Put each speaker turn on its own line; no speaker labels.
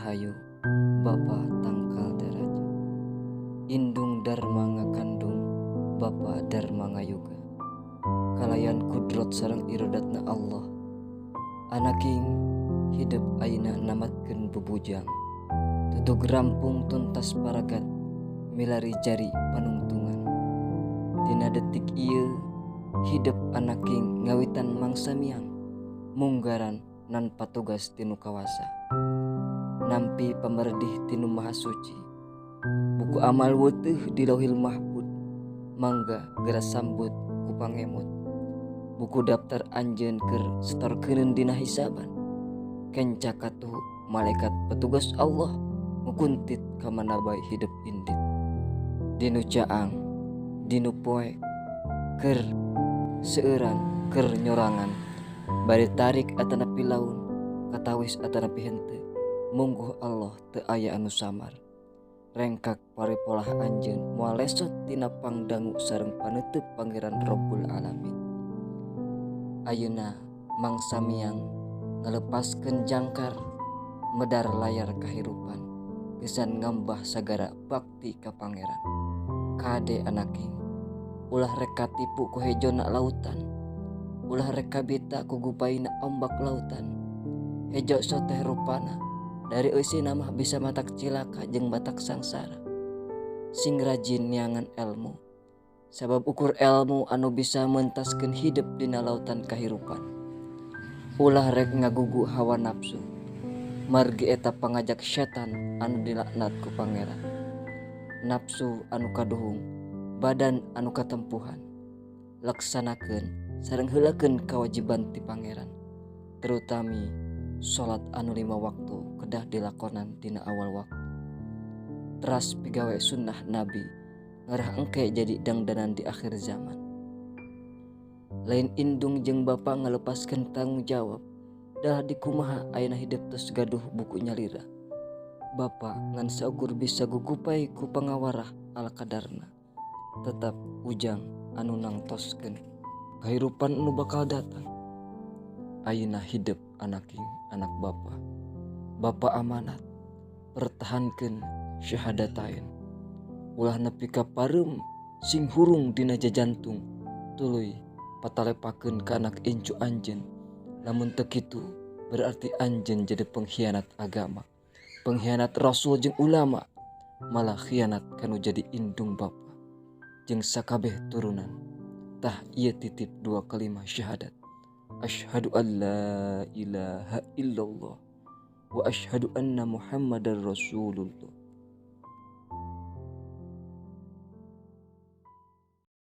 Rahayu, Bapa tangkal darajat. Indung Dharma ngakandung, Bapa Dharma ngayoga. Kalayan kudrot sareng irodatna Allah. Anaking hidep ayeuna namatkeun bubujang. Tutug rampung tuntas paragat milari jari panungtungan. Dina detik ieu hidep anaking ngawitan mangsa miang munggaran nan patugas tinu kawasa. Nampi pamerdih tinu maha suci. Buku amal weteuh di Lauhil Mahfud, mangga geura sambut ku pangemut. Buku daftar anjeun keur setorkeuneun dina hisaban. Kenca katuhu malaikat petugas Allah ngukuntit ka mana bae hidep indit. Dinu caang, dinu poek, keur seueuran, keur nyorangan, bade tarik atanapi laun, katawis atanapi henteu. Mungguh Allah teu aya anu samar. Rengkak paripolah anjeun moal lesot tina pangdangu sareng paneuteub Pangeran Rabbul Alamin. Ayeuna mangsa miang ngalepaskeun jangkar medar layar kahirupan gesan ngambah sagara bakti ka Pangeran. Kade anaking, ulah rek katipu ku hejona lautan, ulah rek kabita ku gupaina ombak lautan. Hejo soteh rupana dari eusina mah bisa matak cilaka jeung matak sangsara. Sing rajin neangan elmu, sabab ukur elmu anu bisa mentaskeun hidep dina lautan kahirupan. Ulah rek ngagugu hawa nafsu, margi eta pangajak setan anu dilaknat ku Pangeran. Nafsu anu kaduhung, badan anu katempuhan, laksanakeun sareng heulakeun kawajiban ti Pangeran, terutami salat anu 5 waktu kedah dilakonan dina awal waktu. Teras pigawe sunnah Nabi ngarah engke jadi dangdanan di akhir zaman. Lain indung jeung bapa ngalepaskeun tanggung jawab, dah dikumaha ayeuna hidep tos gaduh buku nyalira. Bapa ngan saukur bisa gugupai ku pangawarah ala kadarna. Tetap ujang anu nangtoskeun kahirupan anu bakal datang. Ayeuna hidep anaking anak bapa. Bapa amanat, pertahankeun syahadatain. Ulah nepi ka pareum sing hurung dina jajantung, tuluy patalepakeun ka anak incu anjeun. Lamun teu kitu berarti anjeun jadi pengkhianat agama, pengkhianat rasul jeung ulama, malah khianat kanu jadi indung bapa jeung sakabeh turunan. Tah ieu titip 2 kalimah syahadat. Asyhadu an la ilaha illallah wa asyhadu anna Muhammadar Rasulullah.